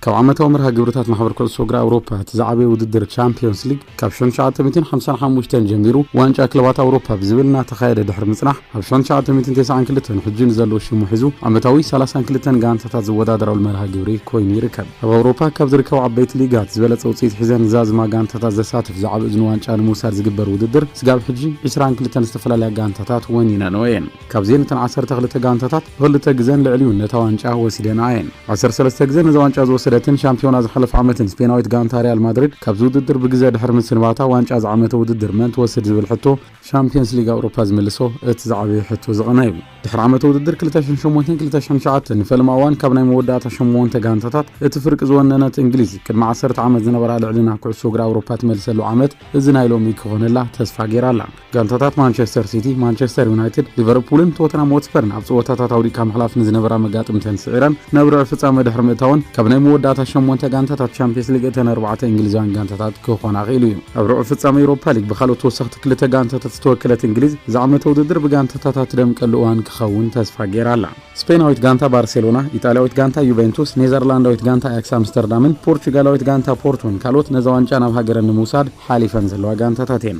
ኣብ ዓመታዊ መርሃ ግብርታት ማሕበር ኩዕሶ እግሪ ኣውሮፓ እቲ ዝዓበየ ውድድር ቻምፒዮንስ ሊግ ካብ ሸሕን ትሽዓተ ሚእትን ሓምሳን ሓሙሽተን ጀሚሩ ዋንጫ ክለባት ኣውሮፓ ብዝብል እናተኻየደ ድሕሪ ምጽናሕ፣ ኣብ ሸሕን ትሽዓተ ሚእትን ተስዓን ክልተን ሕጂ ንዘሎ ሽሙ ሒዙ ዓመታዊ ሰላሳን ክልተን ጋንታታት ዝወዳደራሉ መርሃ ግብሪ ኮይኑ ይርከብ። ኣብ ኣውሮፓ ካብ ዝርከቡ ዓበይቲ ሊጋት ዝበለጸ ውጽኢት ሒዘን ዝዛዝማ ጋንታታት ዘሳትፍ ዝዓበየ እዝኒ ዋንጫ ንምውሳድ ዝግበር ውድድር ስጋብ ሕጂ ዕስራን ክልተን ዝተፈላለያ ጋንታታት ወኒነንኦ እየን። ካብዚአን እተን ዓሰርተ ክልተ ጋንታታት ብኽልተ ግዘን ልዕሊኡ ነታ ዋንጫ ወሲደንኣ እየን። ዓሰርተ ሰለስተ ግዘ ነዛ ዋንጫ ዝወሰደትን ሻምፒዮና ዝሓለፈ ዓመትን ስፔናዊት ጋንታ ሪያል ማድሪድ፣ ካብዚ ውድድር ብግዘ ድሕሪ ምስንባታ ዋንጫ ዝዓመተ ውድድር መን ትወስድ ዝብል ሕቶ ሻምፒዮንስ ሊግ ኣውሮፓ ዝምልሶ እቲ ዝዓበየ ሕቶ ዝቐና እዩ። ድሕሪ ዓመተ ውድድር ክልተ ሽሕን ሸሞንተን ክልተ ሽሕን ትሽዓተን ንፈለማ እዋን ካብ ናይ መወዳእታ ሸሞንተ ጋንታታት እቲ ፍርቂ ዝወነነት እንግሊዝ፣ ቅድሚ ዓሰርተ ዓመት ዝነበራ ልዕልና ኩዕሶ እግሪ ኣውሮፓ ትመልሰሉ ዓመት እዚ ናይ ሎሚ ክኾነላ ተስፋ ገይራ ኣላ። ጋንታታት ማንቸስተር ሲቲ፣ ማንቸስተር ዩናይትድ፣ ሊቨርፑልን ቶተንሃም ሆትስፐርን ኣብ ጸወታታት ኣውዲቕካ ምሕላፍ ንዝነበራ መጋጥምተን ስዒረን ናብ ርብዒ ፍጻመ ድሕሪ ምእታወን፣ ካብ ናይ መወዳእታ ሸሞንተ ጋንታታት ቻምፒየንስ ሊግ እተን ኣርባዕተ እንግሊዛውያን ጋንታታት ክኾና ክኢሉ እዩ። ኣብ ርብዒ ፍጻመ ዩሮፓ ሊግ ብኻልኦት ተወሰኽቲ ክልተ ጋንታታት ዝተወከለት እንግሊዝ፣ እዚ ዓመተ ውድድር ብጋንታታት እትደምቀሉ እዋን ክኸውን ተስፋ ገይራ ኣላ። ስፔናዊት ጋንታ ባርሴሎና፣ ኢጣልያዊት ጋንታ ዩቬንቱስ፣ ኔዘርላንዳዊት ጋንታ ኣያክስ ኣምስተርዳምን ፖርቹጋላዊት ጋንታ ፖርቶን ካልኦት ነዛ ዋንጫ ናብ ሃገረን ንምውሳድ ሓሊፈን ዘለዋ ጋንታታት እየን።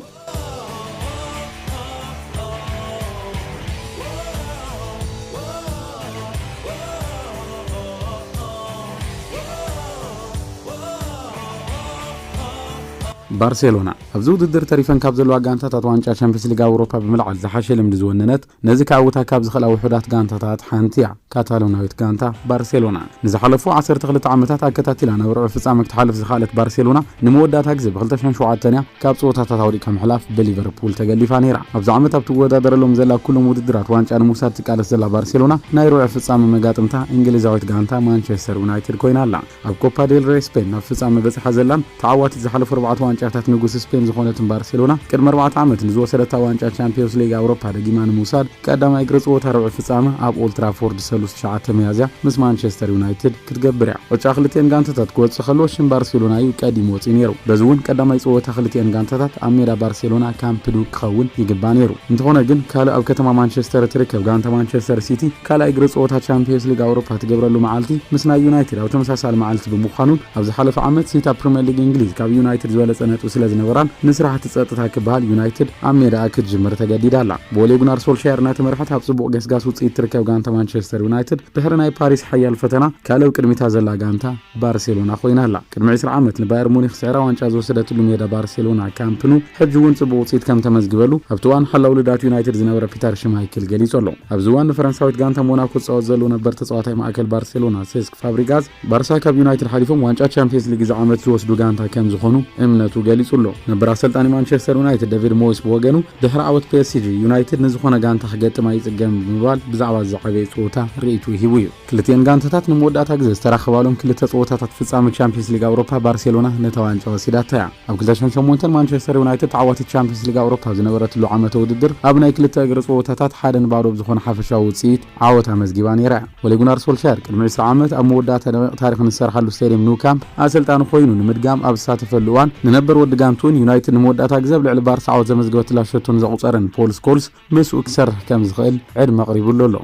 ባርሴሎና፣ ኣብዚ ውድድር ተሪፈን ካብ ዘለዋ ጋንታታት ዋንጫ ቻምፒየንስ ሊግ ኣውሮፓ ብምልዓል ዝሓሸ ልምዲ ዝወነነት፣ ነዚ ክዓውታ ካብ ዝኽእላ ውሑዳት ጋንታታት ሓንቲ እያ፣ ካታሎናዊት ጋንታ ባርሴሎና። ንዝሓለፉ ዓሰርተ ክልተ ዓመታት ኣከታቲላ ናብ ርብዒ ፍጻመ ክትሓልፍ ዝኸኣለት ባርሴሎና፣ ንመወዳእታ ግዜ ብ ክልተ ሽሕን ሸውዓተን እያ ካብ ጸወታታት ኣውዲቕካ ምሕላፍ ብሊቨርፑል ተገሊፋ ነይራ። ኣብዚ ዓመት ኣብ ትወዳደረሎም ዘላ ኩሎም ውድድራት ዋንጫ ንምውሳድ ትቃለስ ዘላ ባርሴሎና፣ ናይ ርብዒ ፍጻመ መጋጥምታ እንግሊዛዊት ጋንታ ማንቸስተር ዩናይትድ ኮይና ኣላ። ኣብ ኮፓ ዴል ሬ ስፔን ናብ ፍጻመ በጺሓ ዘላን ተዓዋቲት ዝሓለፉ ኣርባዕተ ዋንጫታት ንጉስ ስፔን ዝኾነትን ባርሴሎና፣ ቅድሚ ኣርባዕተ ዓመት ንዝወሰደታ ዋንጫ ቻምፒዮንስ ሊግ ኣውሮፓ ደጊማ ንምውሳድ ቀዳማይ እግሪ ጸወታ ርብዒ ፍጻመ ኣብ ኦልትራፎርድ ሰሉስ ትሽዓተ ሚያዝያ ምስ ማንቸስተር ዩናይትድ ክትገብር እያ። ዕጫ ክልቲኤን ጋንታታት ክወጽእ ከሎ ሽም ባርሴሎና እዩ ቀዲሙ ወጺኡ ነይሩ። በዚ እውን ቀዳማይ ጸወታ ክልቲኤን ጋንታታት ኣብ ሜዳ ባርሴሎና ካምፕ ኑ ክኸውን ይግባእ ነይሩ። እንተኾነ ግን ካልእ ኣብ ከተማ ማንቸስተር እትርከብ ጋንታ ማንቸስተር ሲቲ ካልኣይ እግሪ ጸወታ ቻምፒዮንስ ሊግ ኣውሮፓ ትገብረሉ መዓልቲ ምስ ናይ ዩናይትድ ኣብ ተመሳሳሊ መዓልቲ ብምዃኑን ኣብ ዝሓለፈ ዓመት ሲቲ ኣብ ፕሪምየር ሊግ እንግሊዝ ካብ ዩናይትድ ዝበለጸ ነጥቢ ስለ ዝነበራን ንስራሕቲ ጸጥታ ክበሃል ዩናይትድ ኣብ ሜዳኣ ክትጅምር ተገዲዳ ኣላ። ብኦሌ ጉናር ሶልሻየር እናተመርሐት ኣብ ጽቡቕ ገስጋስ ውጽኢት ትርከብ ጋንታ ማንቸስተር ዩናይትድ ድሕሪ ናይ ፓሪስ ሓያል ፈተና ካልእ ኣብ ቅድሚታ ዘላ ጋንታ ባርሴሎና ኮይና ኣላ። ቅድሚ ዕስራ ዓመት ንባየር ሙኒክ ስዒራ ዋንጫ ዝወሰደትሉ ሜዳ ባርሴሎና ካምፕ ኑ ሕጂ እውን ጽቡቕ ውጽኢት ከም ተመዝግበሉ ኣብቲ እዋን ሓላው ልዳት ዩናይትድ ዝነበረ ፒተር ሽማይክል ገሊጹ ኣሎ። ኣብዚ እዋን ንፈረንሳዊት ጋንታ ሞናኮ ዝጻወት ዘሎ ነበር ተጻዋታይ ማእከል ባርሴሎና ሴስክ ፋብሪጋዝ፣ ባርሳ ካብ ዩናይትድ ሓሊፎም ዋንጫ ቻምፒየንስ ሊግ እዚ ዓመት ዝወስዱ ጋንታ ከም ዝኾኑ እምነቱ ገሊጹ ኣሎ። ነበር ኣሰልጣኒ ማንቸስተር ዩናይትድ ዴቪድ ሞይስ ብወገኑ፣ ድሕሪ ዓወት ፒ ኤስ ጂ ዩናይትድ ንዝኾነ ጋንታ ክገጥም ኣይጽገምን ብምባል ብዛዕባ ዝዓበየ ጸወታ ርእይቱ ሂቡ እዩ። ክልቲኤን ጋንታታት ንመወዳእታ ግዜ ዝተራኸባሎም ክልተ ጸወታታት ፍጻመ ቻምፒየንስ ሊግ ኣውሮፓ ባርሴሎና ነታ ዋንጫ ወሲዳታ እያ። ኣብ ክልተ ሽሕን ሸሞንተን ማንቸስተር ዩናይትድ ተዓዋቲት ቻምፒየንስ ሊግ ኣውሮፓ ኣብ ዝነበረትሉ ዓመተ ውድድር ኣብ ናይ ክልተ እግሪ ጸወታታት ሓደ ንባዶ ብዝኾነ ሓፈሻዊ ውጽኢት ዓወት ኣመዝጊባ ነይራ እያ። ኦሌ ጉናር ሶልሻየር ቅድሚ ዕስራ ዓመት ኣብ መወዳእታ ደቂቕ ታሪኽ ንዝሰርሓሉ ስቴድየም ኑ ካምፕ ኣሰልጣኒ ኮይኑ ንምድጋም ኣብ ዝሳተፈሉ እዋን ንነበር ወዲ ጋንቱን ዩናይትድ ንመወዳእታ ግዜ ኣብ ልዕሊ ባርሳ ዓወት ዘመዝገበትላ ሸቶ ንዘቑጸረን ፖል ስኮልስ ምስኡ ክሰርሕ ከም ዝኽእል ዕድመ ኣቕሪቡሉ ኣሎ።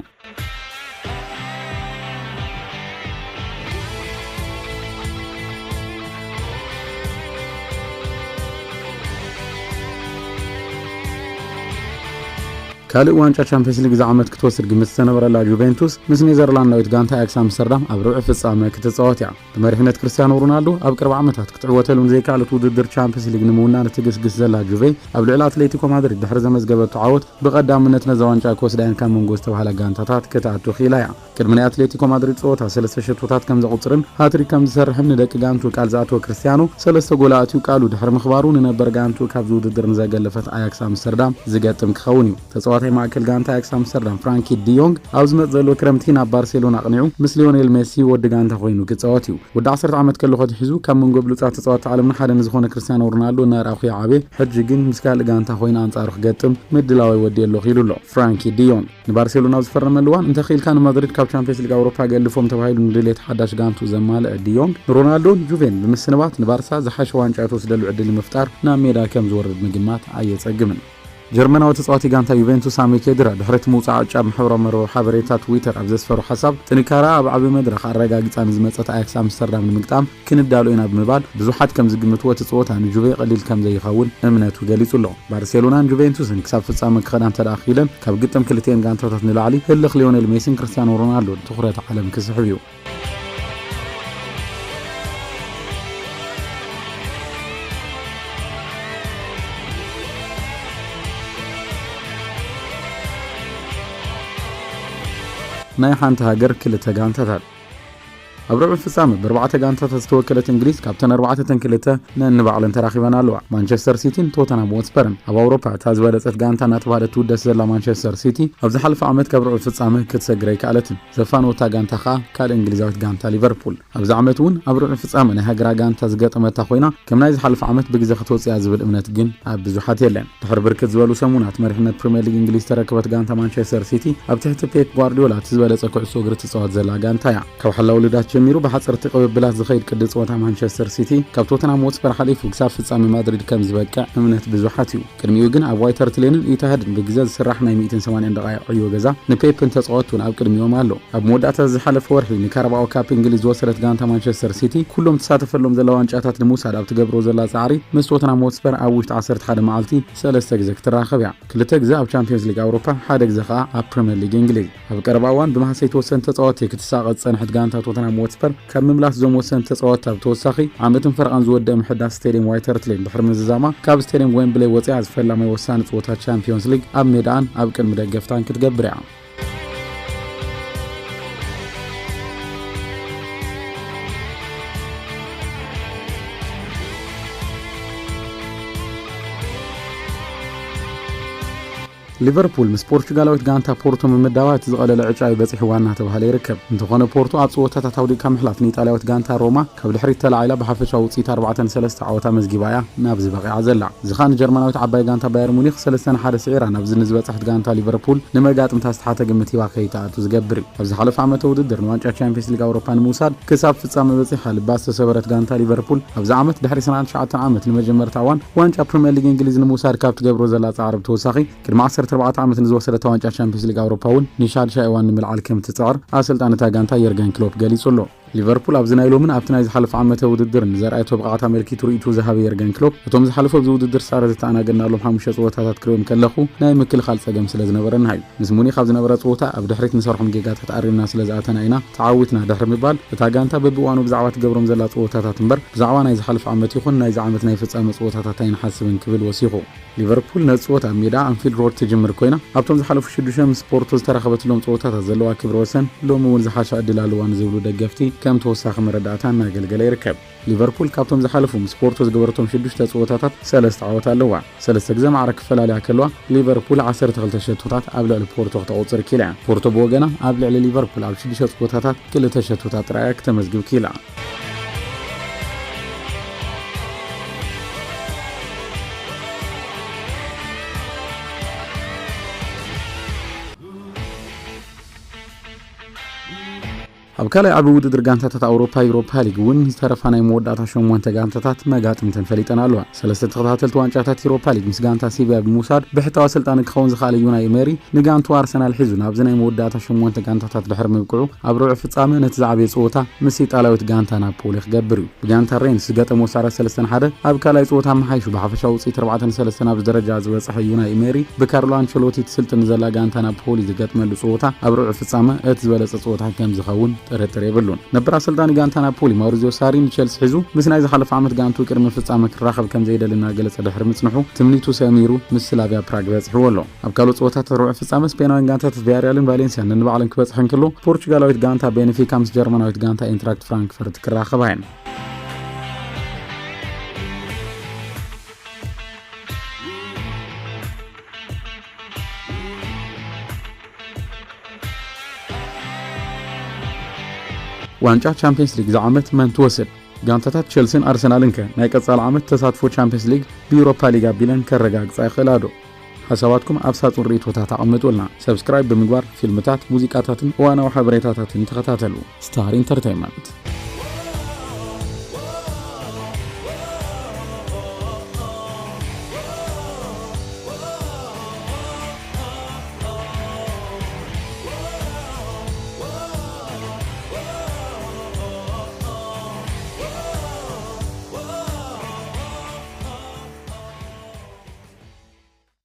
ካልእ ዋንጫ ቻምፒየንስ ሊግ እዚ ዓመት ክትወስድ ግምት ዝተነበረላ ጁቬንቱስ ምስ ኔዘርላንዳዊት ጋንታ ኣያክስ ኣምስተርዳም ኣብ ርብዒ ፍጻመ ክትጻወት እያ። ብመሪሕነት ክርስቲያኖ ሮናልዶ ኣብ ቀረባ ዓመታት ክትዕወተሉ ንዘይከኣለት ውድድር ቻምፒየንስ ሊግ ንምውናን እትግስግስ ዘላ ጁቬ፣ ኣብ ልዕሊ ኣትሌቲኮ ማድሪድ ድሕሪ ዘመዝገበቶ ዓወት ብቐዳምነት ነዛ ዋንጫ ክወስዳ እየን ካብ መንጎ ዝተባህላ ጋንታታት ክትኣቱ ክኢላ እያ። ቅድሚ ናይ ኣትሌቲኮ ማድሪድ ጸወታ ሰለስተ ሸቶታት ከም ዘቑጽርን ሃትሪክ ከም ዝሰርሕን ንደቂ ጋንቱ ቃል ዝኣተወ ክርስቲያኖ፣ ሰለስተ ጎል ኣእትዩ ቃሉ ድሕሪ ምኽባሩ ንነበር ጋንቱ ካብዚ ውድድር ንዘገለፈት ኣያክስ ኣምስተርዳም ዝገጥም ክኸውን እዩ። ተጻዋታይ ማእከል ጋንታ ኣያክስ ኣምስተርዳም ፍራንኪ ዲዮንግ ኣብ ዝመጽእ ዘሎ ክረምቲ ናብ ባርሴሎና ኣቕኒዑ ምስ ሊዮኔል ሜሲ ወዲ ጋንታ ኮይኑ ክጻወት እዩ። ወዲ ዓሰርተ ዓመት ከሎ ከትሒዙ ካብ መንጎ ብሉጻት ተጻወትቲ ዓለምና ሓደ ንዝኾነ ክርስቲያኖ ሮናልዶ እናረኣኹ እየ ዓብየ፣ ሕጂ ግን ምስ ካልእ ጋንታ ኮይኑ ኣንጻሩ ክገጥም ምድላወይ ወዲኤ ኣለኹ ኢሉ ኣሎ ፍራንኪ ዲዮንግ። ንባርሴሎና ኣብ ዝፈረመሉ እዋን እንተኽኢልካ ንማድሪድ ካብ ቻምፒየንስ ሊግ ኣውሮፓ ኣገልፎም ተባሂሉ ንድሌት ሓዳሽ ጋንቱ ዘማልአ ዲዮንግ ንሮናልዶን ጁቬን ብምስንባት ንባርሳ ዝሓሸ ዋንጫ ትወስደሉ ዕድል ንምፍጣር ናብ ሜዳ ከም ዝወርድ ምግማት ኣየጸግምን። ጀርመናዊ ተጻዋቲ ጋንታ ዩቬንቱስ ሳሚ ኬድራ ድሕሪ እቲ ምውጻእ ዕጫ ኣብ ማሕበራዊ መርበብ ሓበሬታ ትዊተር ኣብ ዘስፈሮ ሓሳብ፣ ጥንካረኣ ኣብ ዓቢ መድረኽ ኣረጋጊጻ ንዝመጸት ኣያክስ ኣምስተርዳም ንምግጣም ክንዳሎ ኢና ብምባል፣ ብዙሓት ከም ዝግምትዎ እቲ ጸወታ ንጁቬ ቀሊል ከም ዘይኸውን እምነቱ ገሊጹ ኣሎ። ባርሴሎናን ጁቬንቱስን ክሳብ ፍጻመ ክኸዳ እንተ ደኣ ክኢለን፣ ካብ ግጥም ክልቲኤን ጋንታታት ንላዕሊ ህልኽ ሊዮኔል ሜሲን ክርስቲያኖ ሮናልዶን ትኹረት ዓለም ክስሕብ እዩ። ናይ ሓንቲ ሃገር ክልተ ጋንታታት። ኣብ ርብዕ ፍጻመ ብኣርባዕተ ጋንታታት ዝተወከለት እንግሊዝ፣ ካብተን ኣርባዕተ እተን ክልተ ነንባዕለን ተራኺበን ኣለዋ። ማንቸስተር ሲቲን ቶተንሃም ሆትስፐርን። ኣብ ኣውሮፓ እታ ዝበለጸት ጋንታ እናተባህለት ትውደስ ዘላ ማንቸስተር ሲቲ፣ ኣብ ዝሓለፈ ዓመት ካብ ርብዕ ፍጻመ ክትሰግር ኣይከኣለትን። ዘፋነወታ ጋንታ ከኣ ካልእ እንግሊዛዊት ጋንታ ሊቨርፑል። ኣብዚ ዓመት እውን ኣብ ርብዕ ፍጻመ ናይ ሃገራ ጋንታ ዝገጠመታ ኮይና፣ ከም ናይ ዝሓለፈ ዓመት ብግዜ ክትወጽእ እያ ዝብል እምነት ግን ኣብ ብዙሓት የለን። ድሕሪ ብርክት ዝበሉ ሰሙናት መሪሕነት ፕሪምየር ሊግ እንግሊዝ ዝተረከበት ጋንታ ማንቸስተር ሲቲ፣ ኣብ ትሕቲ ፔፕ ጓርዲዮላ እቲ ዝበለጸ ኩዕሶ እግሪ ትጻወት ዘላ ጋንታ እያ። ካብ ሓላው ልዳት ጀሚሩ ብሓጸርቲ ቅብብላት ዝኸይድ ቅዲ ጸወታ ማንቸስተር ሲቲ፣ ካብ ቶተንሃም ሆትስፐር ሓሊፉ ክሳብ ፍጻመ ማድሪድ ከም ዝበቅዕ እምነት ብዙሓት እዩ። ቅድሚኡ ግን ኣብ ዋይተርትሌንን ኢትሃድን ብግዜ ዝስራሕ ናይ ሚእትን ሰማንያን ደቓይቕ ዕዮ ገዛ ንፔፕን ተጻወቱን ኣብ ቅድሚኦም ኣሎ። ኣብ መወዳእታ ዝሓለፈ ወርሒ ንካራባኦ ካፕ እንግሊዝ ዝወሰደት ጋንታ ማንቸስተር ሲቲ፣ ኩሎም ትሳተፈሎም ዘላ ዋንጫታት ንምውሳድ ኣብ ትገብሮ ዘላ ጻዕሪ፣ ምስ ቶተንሃም ሆትስፐር ኣብ ውሽጢ ዓሰርተ ሓደ መዓልቲ ሰለስተ ግዜ ክትራኸብ እያ። ክልተ ግዜ ኣብ ቻምፒዮንስ ሊግ ኣውሮፓ፣ ሓደ ግዜ ከኣ ኣብ ፕሪምየር ሊግ እንግሊዝ። ኣብ ቀረባ እዋን ብመሃሰይቲ ወሰንቲ ተጻወትቲ ክትሳቐ ዝጸንሐት ጋንታ ቶተንሃም ሆትስፐር፣ ካብ ምምላስ እዞም ወሰንቲ ተጻወትቲ ብተወሳኺ፣ ዓመትን ፈረቓን ዝወደአ ምሕዳስ ስቴድየም ዋይተርትሌን ድሕሪ ምዝዛማ፣ ካብ ስቴድየም ዌምብሌይ ወጺኣ ዝፈላማይ ወሳኒ ጸወታ ቻምፒዮንስ ሊግ ኣብ ሜዳኣን ኣብ ቅድሚ ደገፍታን ክትገብር እያ። ሊቨርፑል ምስ ፖርቹጋላዊት ጋንታ ፖርቶ ምምዳባ እቲ ዝቐለለ ዕጫ እዩ በጺሕዋ እናተባህለ ይርከብ። እንተኾነ ፖርቶ ኣብ ጸወታታት ኣውዲቕካ ምሕላፍ ንኢጣልያዊት ጋንታ ሮማ ካብ ድሕሪት ተላዒላ ብሓፈሻዊ ውጽኢት ኣርባዕተ ንሰለስተ ዓወታ መዝጊባ እያ ናብዚ በቒዓ ዘላ። እዚ ኸኣ ንጀርመናዊት ዓባይ ጋንታ ባየር ሙኒክ ሰለስተ ንሓደ ስዒራ ናብዚ ንዝበጽሐት ጋንታ ሊቨርፑል ንመጋጥምታ ዝተሓተ ግምት ሂባ ከይትኣቱ ዝገብር እዩ። ኣብ ዝሓለፈ ዓመተ ውድድር ንዋንጫ ቻምፒየንስ ሊግ ኣውሮፓ ንምውሳድ ክሳብ ፍጻመ በጺሓ ልባ ዝተሰበረት ጋንታ ሊቨርፑል ኣብዚ ዓመት ድሕሪ ዕስራን ትሽዓተን ዓመት ንመጀመርታ እዋን ዋንጫ ፕሪምየር ሊግ እንግሊዝ ንምውሳድ ካብ ትገብሮ ዘላ ጻዕሪ ብተወሳኺ ቅድሚ ዓሰርተ ኣርባዕተ ዓመት ንዝወሰደታ ዋንጫ ቻምፒየንስ ሊግ ኣውሮፓ እውን ንሻድሻይ እዋን ንምልዓል ከም ትጽዕር ኣሰልጣኒ እታ ጋንታ የርገን ክሎፕ ገሊጹ ኣሎ። ሊቨርፑል ኣብዚ ናይ ሎምን ኣብቲ ናይ ዝሓለፈ ዓመተ ውድድርን ንዘርኣየቶ ብቕዓት ኣመልኪቱ ርእይትኡ ዝሃበ የርገን ክሎፕ፣ እቶም ዝሓለፉ ኣብዚ ውድድር ጻዕሪ ዝተኣናገድናሎም ሓሙሽተ ጸወታታት ክርእዮም ከለኹ ናይ ምክልኻል ጸገም ስለ ዝነበረና እዩ። ምስ ሙኒክ ኣብ ዝነበረ ጸወታ ኣብ ድሕሪት ንሰርሖም ጌጋታት ኣሪምና ስለ ዝኣተና ኢና ተዓዊትና ድሕሪ ምባል፣ እታ ጋንታ በብእዋኑ ብዛዕባ ትገብሮም ዘላ ጸወታታት እምበር ብዛዕባ ናይ ዝሓለፈ ዓመት ይኹን ናይዚ ዓመት ናይ ፍጻመ ጸወታታት ኣይንሓስብን ክብል ወሲኹ። ሊቨርፑል ነቲ ጸወታ ኣብ ሜዳ ኣንፊልድ ሮድ ትጅምር ኮይና፣ ኣብቶም ዝሓለፉ ሽዱሽተ ምስ ፖርቶ ዝተራኸበትሎም ጸወታታት ዘለዋ ክብረ ወሰን ሎሚ እውን ዝሓሸ ዕድል ኣለዋ ንዝብሉ ደገፍቲ ከም ተወሳኺ መረዳእታ እናገልገለ ይርከብ። ሊቨርፑል ካብቶም ዝሓለፉ ምስ ፖርቶ ዝገበረቶም ሽዱሽተ ጸወታታት ሰለስተ ዓወት ኣለዋ። ሰለስተ ግዜ ማዕረ ክፈላልያ ከለዋ፣ ሊቨርፑል ዓሰርተ ክልተ ሸቶታት ኣብ ልዕሊ ፖርቶ ክተቑጽር ክኢላ እያ። ፖርቶ ብወገና ኣብ ልዕሊ ሊቨርፑል ኣብ ሽዱሽተ ጸወታታት ክልተ ሸቶታት ጥራይ እያ ክተመዝግብ ክኢላ። ኣብ ካልኣይ ዓቢ ውድድር ጋንታታት ኣውሮፓ፣ ዩሮፓ ሊግ እውን ዝተረፋ ናይ መወዳእታ ሸሞንተ ጋንታታት መጋጥምተን ፈሊጠን ኣለዋ። ሰለስተ ተኸታተልቲ ዋንጫታት ዩሮፓ ሊግ ምስ ጋንታ ሲቪያ ብምውሳድ ብሕታዊ ኣሰልጣኒ ክኸውን ዝኸኣለ ዩናይ ኤመሪ ንጋንቱ ኣርሰናል ሒዙ ናብዚ ናይ መወዳእታ ሸሞንተ ጋንታታት ድሕሪ ምብቅዑ ኣብ ርብዒ ፍጻመ ነቲ ዝዓበየ ጸወታ ምስ ኢጣልያዊት ጋንታ ናፖሊ ክገብር እዩ። ብጋንታ ሬንስ ዝገጠሞ ሳረ ሰለስተ ንሓደ ኣብ ካልኣይ ጸወታ ኣመሓይሹ ብሓፈሻዊ ውጽኢት ኣርባዕተ ንሰለስተ ናብዚ ደረጃ ዝበጽሐ ዩናይ ኤመሪ ብካርሎ ኣንቸሎቲ ትስልጥን ዘላ ጋንታ ናፖሊ ዝገጥመሉ ጸወታ ኣብ ርብዒ ፍጻመ እቲ ዝበለጸ ጸወታ ከም ዝኸውን ጥርጥር የብሉን። ነበር ኣሰልጣኒ ጋንታ ናፖሊ ማውሪዚዮ ሳሪ ንቸልሲ ሒዙ ምስ ናይ ዝሓለፈ ዓመት ጋንቱ ቅድሚ ፍጻመ ክራኸብ ከም ዘይደሊ እናገለጸ ድሕሪ ምጽንሑ ትምኒቱ ሰሚሩ ምስ ስላቪያ ፕራግ በጺሕዎ ኣሎ። ኣብ ካልእ ጸወታታት ርብዒ ፍጻመ ስፔናውያን ጋንታታት ቪያሪያልን ቫሌንሲያን ነንባዕለን ክበጽሐን ከሎ ፖርቹጋላዊት ጋንታ ቤንፊካ ምስ ጀርመናዊት ጋንታ ኤንትራክት ፍራንክፈርት ክራኸባ እየን። ዋንጫ ቻምፒየንስ ሊግ ዝዓመት መን ትወስድ? ጋንታታት ቸልሲን ኣርሰናልን ከ ናይ ቀጻሊ ዓመት ተሳትፎ ቻምፒየንስ ሊግ ብዩሮፓ ሊግ ኣቢለን ከረጋግጻ ይኽእላ ዶ? ሓሳባትኩም ኣብ ሳጹን ርእይቶታት ኣቐምጡልና። ሰብስክራይብ ብምግባር ፊልምታት፣ ሙዚቃታትን እዋናዊ ሓበሬታታትን ተኸታተሉ። ስታር ኢንተርቴይንመንት።